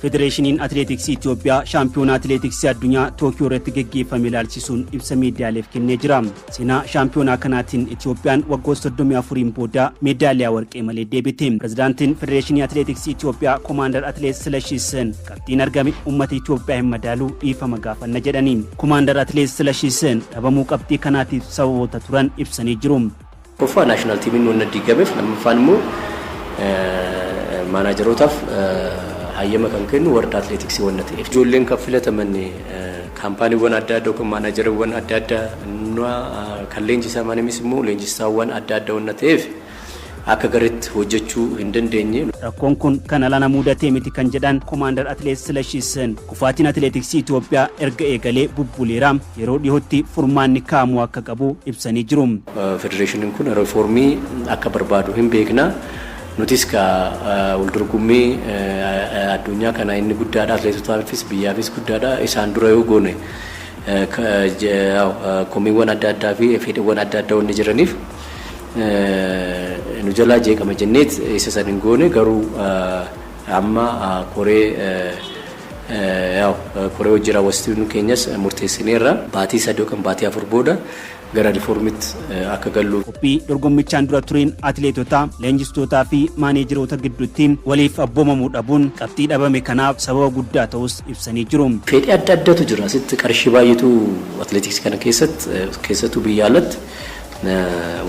Federeeshiniin Atileetiksii Itoophiyaa shaampiyoonaa atileetiksii addunyaa Tookiyoo irratti geggeeffame ilaalchisuun ibsa miidiyaaleef kennee jira. Seenaa shaampiyoonaa kanaatiin Itoophiyaan waggoota 34n booda meedaaliyaa warqee malee deebite. Pirezidaantiin Federeeshinii Atileetiksii Itoophiyaa Komaandar Atileet Silashii Sihin qabxiin argame uummata Itoophiyaa hin madaalu, dhiifama gaafanna jedhani. Komaandar Atileet Silashii Sihin dhabamuu qabxii kanaatiif sababoota turan ibsanii jiru. Tokkoffaa national teamiin wanna diigameef, lammaffaan immoo maanaajarootaaf hayyama kan kennu World Athletics wanna ta'eef. Ijoolleen kan filataman kaampaaniiwwan adda addaa yookaan maanaajaroowwan adda addaa kan leenjisamanis immoo leenjisaawwan adda addaa wanna ta'eef akka gareetti hojjechuu hin dandeenye. Rakkoon kun kan alana mudatee miti kan jedhan Komaandar Atileet Silashii Sihin, kufaatiin atileetiksii Itoophiyaa erga eegalee bubbuleera, yeroo dhihootti furmaanni kaa'amuu akka qabu ibsanii jiru. Federeeshiniin kun riifoormii akka barbaadu hin beekna. Nutis ka waldorgommii addunyaa kana inni guddaadha. Atileetotaafis biyyaafis guddaadha. Isaan dura yoo goone komiiwwan adda addaa fi fedhiiwwan adda addaa wanni jiraniif nu jalaa jeeqama jenneet isa san hin goone. Garuu amma koree hojii raawwachiiftuu keenyas murteessineerra, baatii 3 yookaan baatii 4 booda gara riifoormitti akka gallu. Qophii dorgommichaan dura tureen atileetota, leenjistootaa fi maaneejeroota gidduutti waliif abboomamuu dhabuun qabxii dhabame kanaaf sababa guddaa ta'us ibsanii jiru. Fedhii adda addaatu jira. Asitti qarshii baay'eetu atileetiksii kana keessatti, keessattuu biyya alatti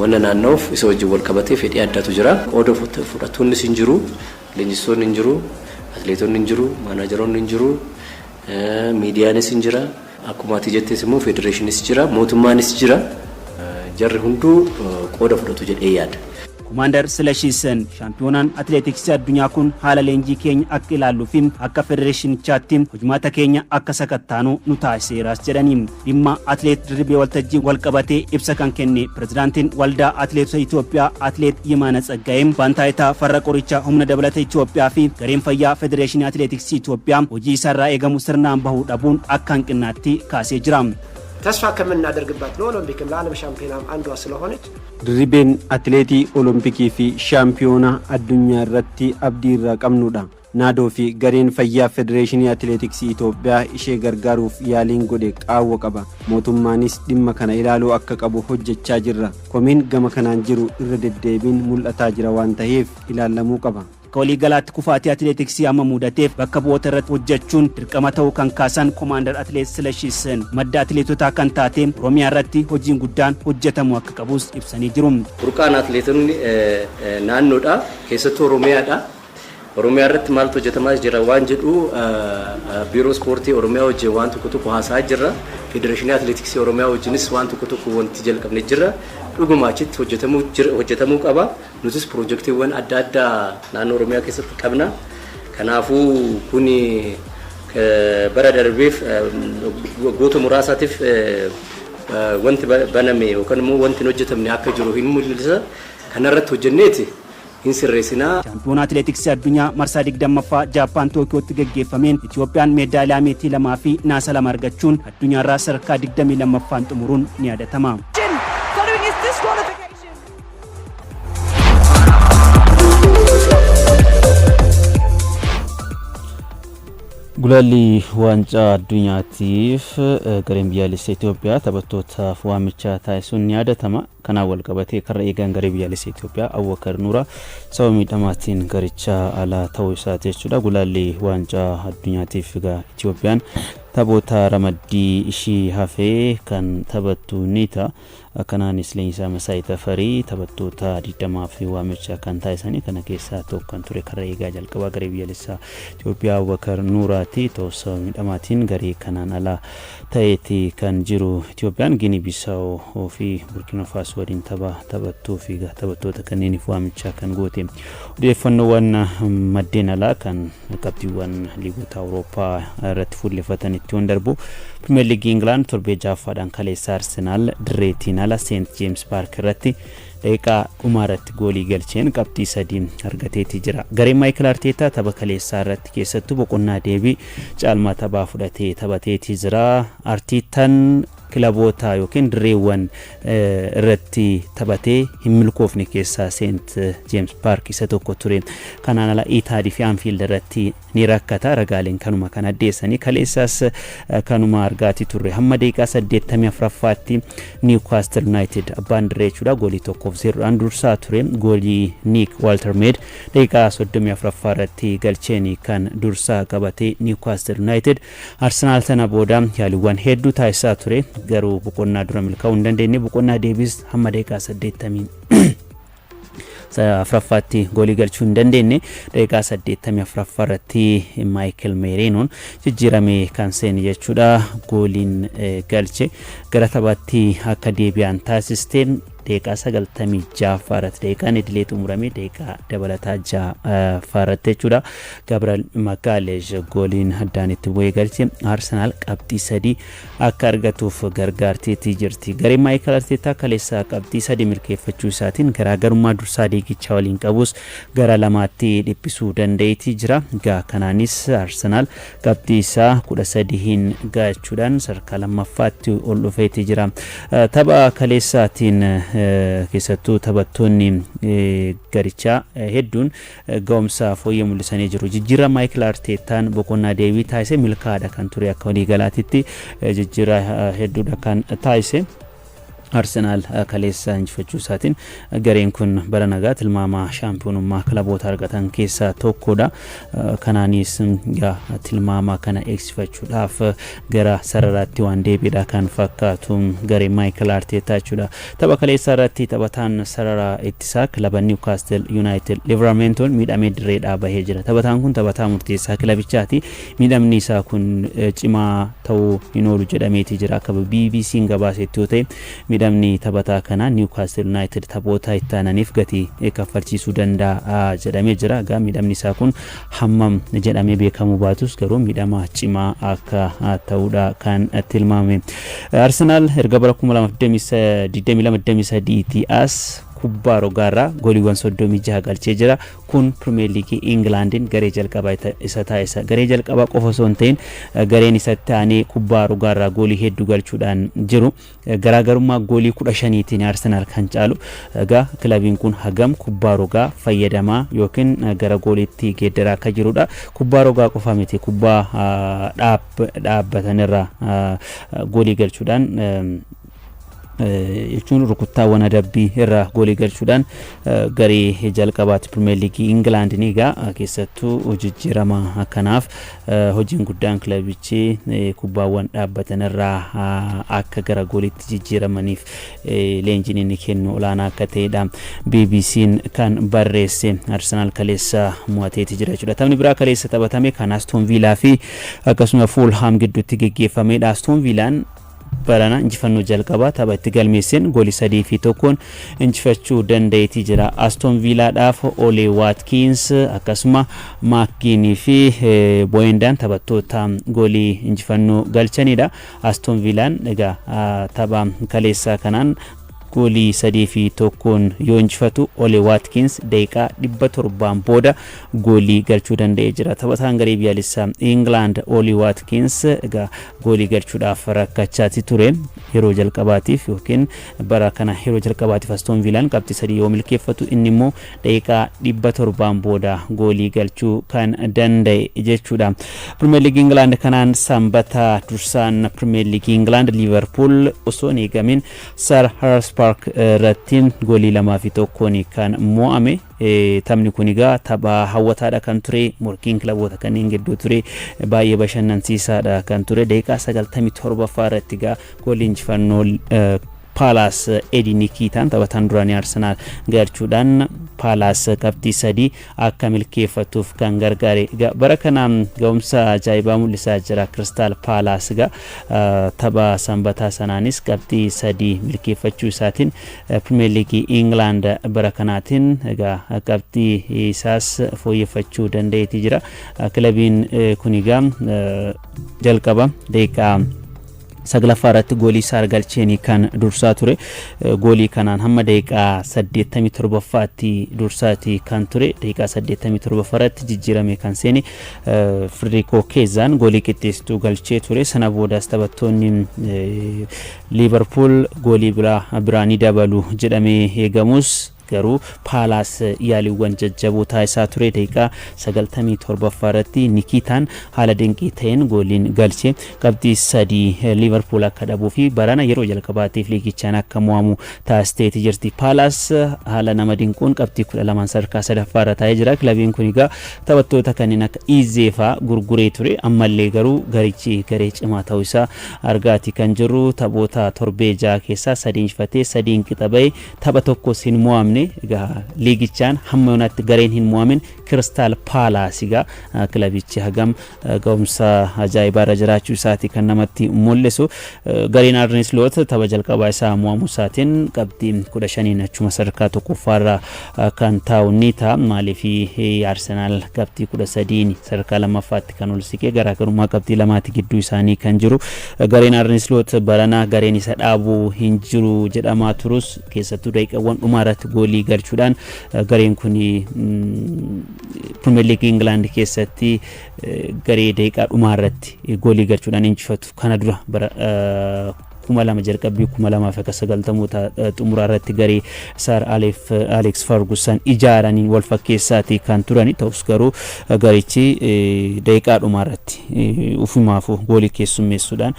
wanna naanna'uuf, isa wajjin wal qabatee fedhii addaatu jira. Qooda fudhattoonnis hin jiru, leenjistoonni hin jiru, atileetonni hin jiru, maanaajeroonni hin jiru, miidiyaanis hin jira. Akkuma ati jettes immoo federeeshinis jira, mootummaanis jira. Jarri hunduu qooda fudhatu jedhee yaada. Komaandar Silashii Sihin shaampiyoonaan atileetiksii addunyaa kun haala leenjii keenya akka ilaalluu fi akka federeeshinichaatti hojmaata keenya akka sakattaanu nu taasiseeras jedhanii. Dhimma atileet Dirribee Waltajjii wal qabatee ibsa kan kenne pirezidaantiin Waldaa Atileetota Itoophiyaa Atileet Yimaana Tsaggaayee, abbaan taayitaa farra qoricha humna dabalata Itoophiyaa fi gareen fayyaa Federeeshinii Atileetiksii Itoophiyaa hojii isaarraa eegamu sirnaan bahuu dhabuun akka hanqinnaatti kaasee jira. ተስፋ ከምናደርግባት ለኦሎምፒክም ለዓለም ሻምፒዮናም አንዷ ስለሆነች Dirribeen atileetii Olompikii fi shaampiyoonaa addunyaa irratti abdii irraa qabnudha. Naadoo fi gareen fayyaa Federeeshinii Atileetiksii Itoophiyaa ishee gargaaruuf yaaliin godhe qaawwa qaba. Mootummaanis dhimma kana ilaaluu akka qabu hojjechaa jirra. Komiin gama kanaan jiru irra deddeebiin mul'ataa jira waan ta'eef ilaallamuu qaba. Akka waliigalaatti kufaatii atileetiksii amma mudateef bakka bu'oota irratti hojjechuun dirqama ta'uu kan kaasan Komaandar Atileet Silashii Sihin, madda atileetotaa kan taate Oromiyaa irratti hojiin guddaan hojjetamuu akka qabus ibsanii jiru. Burqaan atileetonni naannoodha, keessattuu Oromiyaadha. Oromiyaa irratti maaltu hojjetamaa jira waan jedhu biiroo ispoortii Oromiyaa wajjin waan tokko tokko haasa'aa jirra. Federeeshinii Atileetiksii Oromiyaa wajjinis waan tokko tokko wanti jalqabne jira. Dhuguma achitti hojjetamuu qaba. Nutis piroojeektiiwwan adda addaa naannoo Oromiyaa keessatti qabna. Kanaafuu kuni bara darbeef waggoota muraasaatiif wanti baname yookaan immoo wanti hin hojjetamne akka jiru hin mul'isa. Kanarratti hojjenneeti hin sirreessinaa. Shaampiyoonaa atileetiksii addunyaa marsaa 20ffaa Jaappaan Tookiyootti geggeeffameen Itoophiyaan meedaaliyaa meetii lamaa fi naasa lama argachuun addunyaarraa sadarkaa 22ffaan xumuruun ni yaadatama. Following his disqualification. Gulaalli waancaa addunyaatiif gareen biyyaalessa Itoophiyaa taphattootaaf waamicha taasisuun ni yaadatama. Kanaan wal qabatee karra eegaan garee biyyaalessa Itoophiyaa Abubakar Nuuraa sababa miidhamaatiin garicha ala ta'uu isaati jechuudha. Gulaalli waancaa addunyaatiif egaa Itoophiyaan taphoota ramaddii ishii hafee kan taphattu ni ta'a. Kanaanis leenjisaa Masaay Tafarii taphattoota 20f waamicha kan taasisanii kana keessaa tokko kan ture karra eegaa jalqabaa garee biyyaalessaa Itoophiyaa Abubakar Nuuraati. Ta'us sababa miidhamaatiin garee kanaan ala ta'eeti kan jiru. Itoophiyaan Giinii Bisaawoo fi Burkina Faasoo waliin tapha taphattuu fi taphattoota kanneeniif waamicha kan goote. Odeeffannoowwan maddeen alaa kan qabxiiwwan liigota Awurooppaa irratti fuulleffatan itti yoon darbu, Pirimeer Liigii Ingilaand torbee ja'affaadhaan kaleessa Arsenaal dirreetiin ala Seent Jeems Paark irratti daqiiqaa dhumaa irratti goolii galcheen qabxii sadii argateeti jira. Gareen Maayikil Arteetaa tapha kaleessaa irratti keessattuu boqonnaa deebii caalmaa taphaa fudhatee taphateeti jira. Arteetaan Kilaboota yookiin dirreewwan irratti taphatee hin milkoofne keessaa Seent Jeems Paark isa tokko ture. Kanaan ala Itaadii fi Anfiild irratti ni rakkata. Ragaaleen kanuma kan addeessanii, kaleessaas kanuma argaatii turre. Hamma daqiiqaa 84ffaatti Newcastle United, abbaan dirree jechuudha, goolii 1-0dhaan dursaa ture. Goolii Nick Woltemade daqiiqaa 34ffaa irratti galcheen kan dursaa qabate Newcastle United. Arsenaal sana booda yaaliiwwan hedduu taasisaa ture, garuu boqonnaa dura milkaa'uu hin dandeenye. Boqonnaa deebiis hamma daqiiqaa 84ffaatti goolii galchuu hin dandeenye. Daqiiqaa 84ffaa irratti Maayikil Meeriinoon jijjiiramee kan seene jechuudha, gooliin galche gara taphaatti akka deebi'an taasiste. Daqiiqaa 96ffaa irratti, daqiiqaan idilee xumuramee daqiiqaa dabalataa ja'affaa irratti jechuudha, Gabriel Magalhaes gooliin addaan itti bu'ee galche Arsenaal qabxii 3 akka argatuuf gargaarteetii jirti. Gareen Maayikal Arteetaa kaleessa qabxii 3 milkeeffachuu isaatiin garaagarummaa dursaa liigichaa waliin qabus gara 2tti dhiphisuu danda'eetii jira. Egaa kanaanis Arsenaal qabxii isaa 13n gahachuudhaan sadarkaa lammaffaatti ol dhufeetii jira. Tapha kaleessaatiin keessattuu taphattoonni garichaa hedduun ga'umsa fooyyee mul'isanii jiru. Jijjiirraa Maayikil Arteetaan boqonnaa deebii taasise milkaa'aadha kan ture. Akka waliigalaatitti jijjiirraa hedduudha kan taasise. Arsenaal kaleessa injifachuu isaatiin gareen kun bara nagaa tilmaama shaampiyoonummaa kilaboota argatan keessaa tokkodha. Kanaanis tilmaama kana eegsifachuudhaaf gara sararaatti waan deebiidha kan fakkaatu gareen Maayikil Arteetaa jechuudha. Tapha kaleessaa irratti taphataan sarara ittisaa kilaba Newcastle United Livramentoon miidhamee dirreedhaa bahee jira. Taphataan kun taphataa murteessaa kilabichaati. Miidhamni isaa kun cimaa ta'uu hin oolu jedhameeti jira. Akka BBC'n gabaasetti yoo ta'e, miidhamni taphataa kanaa Newcastle United taphoota itti aananiif gatii kaffalchiisuu danda'a jedhamee jira. Egaa miidhamni isaa kun hammam jedhamee beekamuu baatus, garuu miidhama cimaa akka ta'uudha kan tilmaame. Arsenaal erga bara 2022-23 as kubbaa rogaarraa gooliiwwan 36 galchee jira. Kun Pirimeer Liigii Ingilaandiin garee jalqabaa isa taasisa. Garee jalqabaa qofa osoo hin ta'in, gareen isatti aanee kubbaa rogaarraa goolii hedduu galchuudhaan jiru. Garaagarummaa goolii 15tiin Arsenaal kan caalu. Egaa kilabiin kun hagam kubbaa rogaa fayyadamaa yookiin gara gooliitti geeddaraa akka jirudha. Kubbaa rogaa qofa miti, kubbaa dhaabbatanirraa goolii galchuudhaan, jechuun rukuttaawwan adabbii irraa goolii galchuudhaan garee jalqabaati Pirimeer Liigii Ingilaand ni. Egaa keessattuu jijjiirama akkanaaf hojiin guddaan kilabichi kubbaawwan dhaabbatan irraa akka gara gooliitti jijjiiramaniif leenjiin inni kennu olaanaa akka ta'edha BBC'n kan barreesse. Arsenaal kaleessa mo'ateeti jira jechuudha. Taphni biraa kaleessa taphatame kan Aston Villaa fi akkasuma Fulham gidduutti geggeeffamedha. Aston Villaan barana injifannoo jalqabaa tapha itti galmeesseen goolii 3-1n injifachuu danda'eetii jira. Aston Villaadhaaf Olee Watkins, akkasuma Maakgiinii fi Boyendaan taphattoota goolii injifannoo galchanidha. Aston Villaan egaa tapha kaleessaa kanaan goolii 3-1n yoo injifatu, Ole Watkins daqiiqaa 700n booda goolii galchuu danda'ee jira. Taphataan garee biyyaalessaa England Ole Watkins egaa goolii galchuudhaaf rakkachaati ture. Yeroo jalqabaatiif yookiin bara kana yeroo jalqabaatiif Aston Villaan qabxii 3 yoo milkeeffatu, inni immoo daqiiqaa 700n booda goolii galchuu kan danda'e jechuudha. Pirimeer Liigii England kanaan Sanbata dursaan Pirimeer Liigii England Liverpool osoo hin eegamin Selhurst Park irratti goolii 2-1n kan mo'ame. Taphni kun egaa tapha hawwataadha kan ture. Morkiin kilaboota kanneen gidduu ture baay'ee bashannansiisaadha kan ture. Daqiiqaa 97ffaa irratti egaa goolii injifannoo Paalaas Edii Nikiitaan, taphataan duraanii Arsenaal, galchuudhaan Paalaas qabxii 3 akka milkeeffatuuf kan gargaare. Bara kana ga'umsa ajaa'ibaa mul'isaa jira Kiristaal Paalaas. Egaa tapha Sanbataa sanaanis qabxii 3 milkeeffachuu isaatiin Pirimeer Liigii Ingilaand bara kanaatiin egaa qabxii isaas fooyyeffachuu danda'eetii jira. Kilabiin kun egaa jalqaba daqiiqaa Saglaffaa irratti goolii isaa galcheen kan dursaa ture. Goolii kanaan hamma daqiiqaa 87ffaatti dursaati kan ture. Daqiiqaa 87ffaa irratti jijjiirame kan seene Federico Keezaan goolii qixxeessituu galchee ture. Sana boodaas taphattoonni Liivarpuul goolii biraa ni dabalu jedhamee eegamus, garuu Paalaas yaaliiwwan jajjaboo taasisaa ture. Daqiiqaa 97ffaa irratti Nikiitaan haala dinqii ta'een gooliin galche qabxii 3 Liivarpuul akka dhabuu fi barana yeroo jalqabaatiif liigichaan akka mo'amu taasisteeti jirti. Paalaas haala nama dinquun qabxii 12 sadarkaa sadaffaa irra taa'ee jira. Kilabiin kun egaa taphattoota kanneen akka Iizee fa'aa gurguree ture. Ammallee garuu garichi garee cimaa ta'uu isaa argaati kan jirru. Taphoota torbee 6 keessaa 3 injifatee, 3 qixa bahee, tapha tokkos hin mo'amne. Egaa liigichaan hamma yoonaatti gareen hin mo'amin Kiristaal Paalaas. Egaa kilabichi hagam ga'umsa ajaa'ibaa irra jiraachuu isaati kan namatti mul'isu. Gareen Arne Sloot tapha jalqabaa isaa mo'amuu isaatiin qabxii 15n achuma sadarkaa tokkoffaarra kan taa'u ni ta'a. Maaliif, Arsenaal qabxii 13n sadarkaa lammaffaatti kan ol siqee, garaagarummaa qabxii 2ti gidduu isaanii kan jiru. Gareen Arne Sloot barana gareen isa dhaabuu hin jiru jedhamaa turus, keessattuu daqiiqawwan dhumaa irratti goolii galchuudhaan gareen kun Pirimeer Liigii Ingilaand keessatti garee daqiiqaa dhumaa irratti goolii galchuudhaan injifatu. Kana dura bara 2000 jalqabbii 2090moota xumuraa irratti garee Sir Alex Ferguson ijaaraniin wal fakkeessaati kan turani. Ta'us garuu garichi daqiiqaa dhumaa irratti ufumaafuu goolii keessummeessuudhaan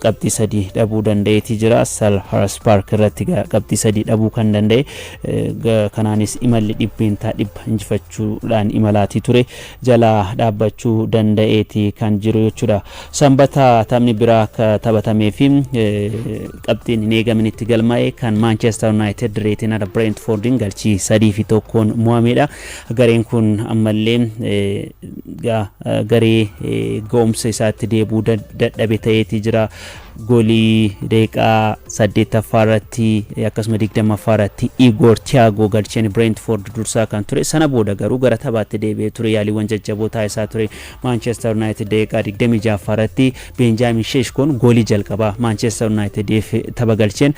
qabxii 3 dhabuu danda'eeti jira. Selhurst Park irratti qabxii 3 dhabuu kan danda'e, kanaanis imalli 100% injifachuudhaan imalaatii ture jalaa dhaabbachuu danda'eeti kan jiru jechuudha. Sanbata taphni biraa akka taphatamee fi qabxiin hin eegamin itti galmaa'e kan Manchester United direetiin ala Brentfordiin galchii 3-1n mo'amedha. Gareen kun ammallee garee ga'umsa isaatti deebi'uu dadhabe ta'eeti jira. Goolii daqiiqaa 8ffaa irratti akkasuma 20ffaa irratti Igor Thiago galcheen Brentford dursaa kan ture. Sana booda garuu gara taphaatti deebi'ee ture, yaaliiwwan jajjaboo taasisaa ture Manchester United. Daqiiqaa 26ffaa irratti Benjamin Sheshkoon goolii jalqabaa Manchester Unitediif tapha galcheen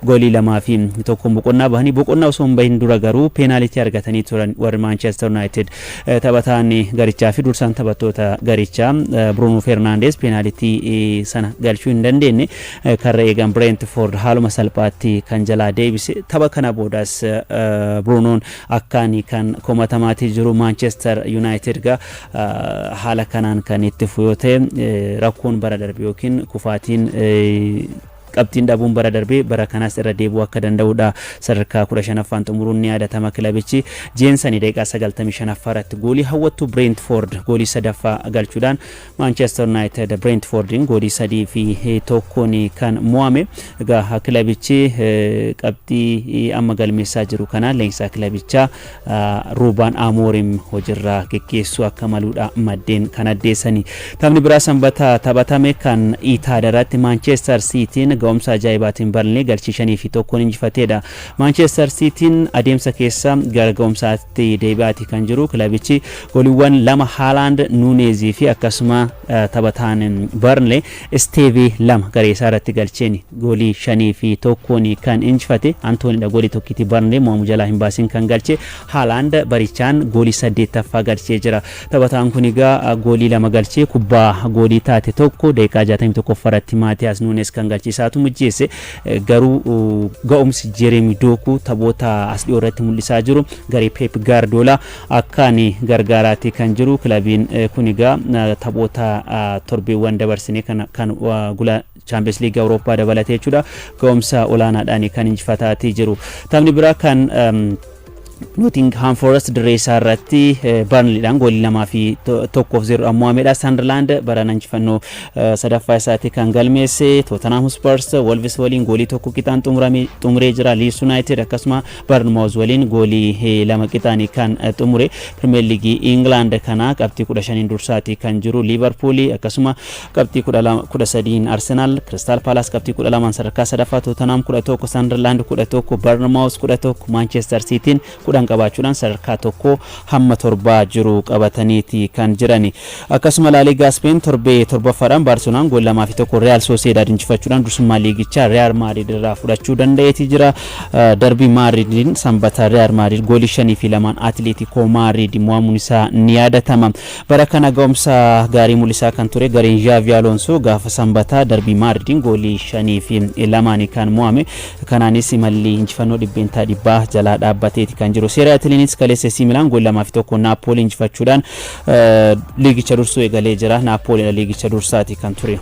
goolii 2-1n boqonnaa bahanii. Boqonnaa osoo hin bahin dura garuu peenaalitii argatanii turan warri Manchester United. Taphataan garichaa fi dursaan taphattoota garichaa Bruno Fernandes peenaalitii sana galchuu hin dandeenye. Karra eegan Brentford haaluma salphaatti kan jalaa deebise. Tapha kana boodas Brunoon akkaan kan komatamaatii jiru. Manchester United gaa haala kanaan kan itti fufu yoo ta'e, rakkoon bara darbe yookiin kufaatiin qabxiin dhabuun bara darbee bara kanas irra deebi'uu akka danda'udha. Sadarkaa 15ffaan xumuruun ni yaadatama. Kilabichi Jeensanii daqiiqaa 95ffaa irratti goolii hawwattuu Brentford goolii sadaffaa galchuudhaan Manchester United Brentfordiin goolii 3-1n kan mo'ame. Egaa kilabichi qabxii amma galmeessaa jiru kanaan leenjisaa kilabichaa Ruuban Amoorim hojiirraa geggeessuu akka maluudha maddeen kan addeessani. Taphni biraa Sanbata taphatame kan Itaad irratti Manchester Cityin ga'umsa ajaa'ibaatiin Burnley galchii 5-1n injifateedha. Manchester Cityin adeemsa keessa gara ga'umsaatti deebi'aati kan jiru. Kilabichi gooliiwwan lama Haaland, Nuunezii fi akkasuma taphataan Burnley Steve lama garee isaa irratti galcheen goolii 5-1n kan injifate. Antoonidha goolii tokkitti Burnley mo'amu jalaa hin baasin kan galche. Haaland barichaan goolii saddeettaffaa galchee jira. Taphataan kun egaa goolii lama galchee, kubbaa goolii taate tokko daqiiqaa 61 irratti Maatiyaas Nuunes kan galchiisaatu mijjeesse. Garuu ga'umsi Jereemi Dooku taphoota as dhiyoo irratti mul'isaa jiru garee Pep Guardiola akkaan gargaaraati kan jiru. Kilabiin kun egaa taphoota torbeewwan dabarsine kan gula Champions League Awurooppaa dabalatee jechuudha, ga'umsa olaanaadhaan kan injifataatii jiru. Taphni biraa kan Nottingham Forest dirree isaa irratti Burnley'dhaan goolii 2 fi 1f 0 mo'amedha. Sunderland barana injifannoo sadaffaa isaatti kan galmeesse. Tottenham Hotspurs Wolves waliin goolii 1 qixaan xumuree jira. Leeds United akkasuma Bournemouth waliin goolii 2 qixaanii kan xumure. Premier League England kana qabxii 15 dursaati kan jiru Liverpool, akkasuma qabxii 13 Arsenal, Crystal Palace qabxii 12 sadarkaa sadaffaa, Tottenham 11, Sunderland 11, Bournemouth 11, Manchester Cityin 10 qabaachuudhaan sadarkaa 1 hamma 7 jiru qabataniiti kan jirani. Akkasuma Laaligaa Speen torbee torbaffaadhaan Baarseloonaan gool 2-1 Real Sociedad injifachuudhaan dursummaa liigichaa Real Madrid irraa fudhachuu danda'eeti jira. Darbii Maadridiin sanbata Real Madrid goolii 5-2 Atileetikoo Maadrid mo'amuun isaa ni yaadatama. Bara kana ga'umsa gaarii mul'isaa kan ture gareen Xavi Alonso gaafa sanbataa darbii Maadridiin goolii 5-2 kan mo'ame. Kanaanis imalli injifannoo 100% jalaa dhaabbateeti kan jiru. Serie A'tiinis kaleessa AC Milan gool 2-1 Naapoolii injifachuudhaan liigicha dursuu eegalee jira. Naapooliidha liigicha dursaati kan ture.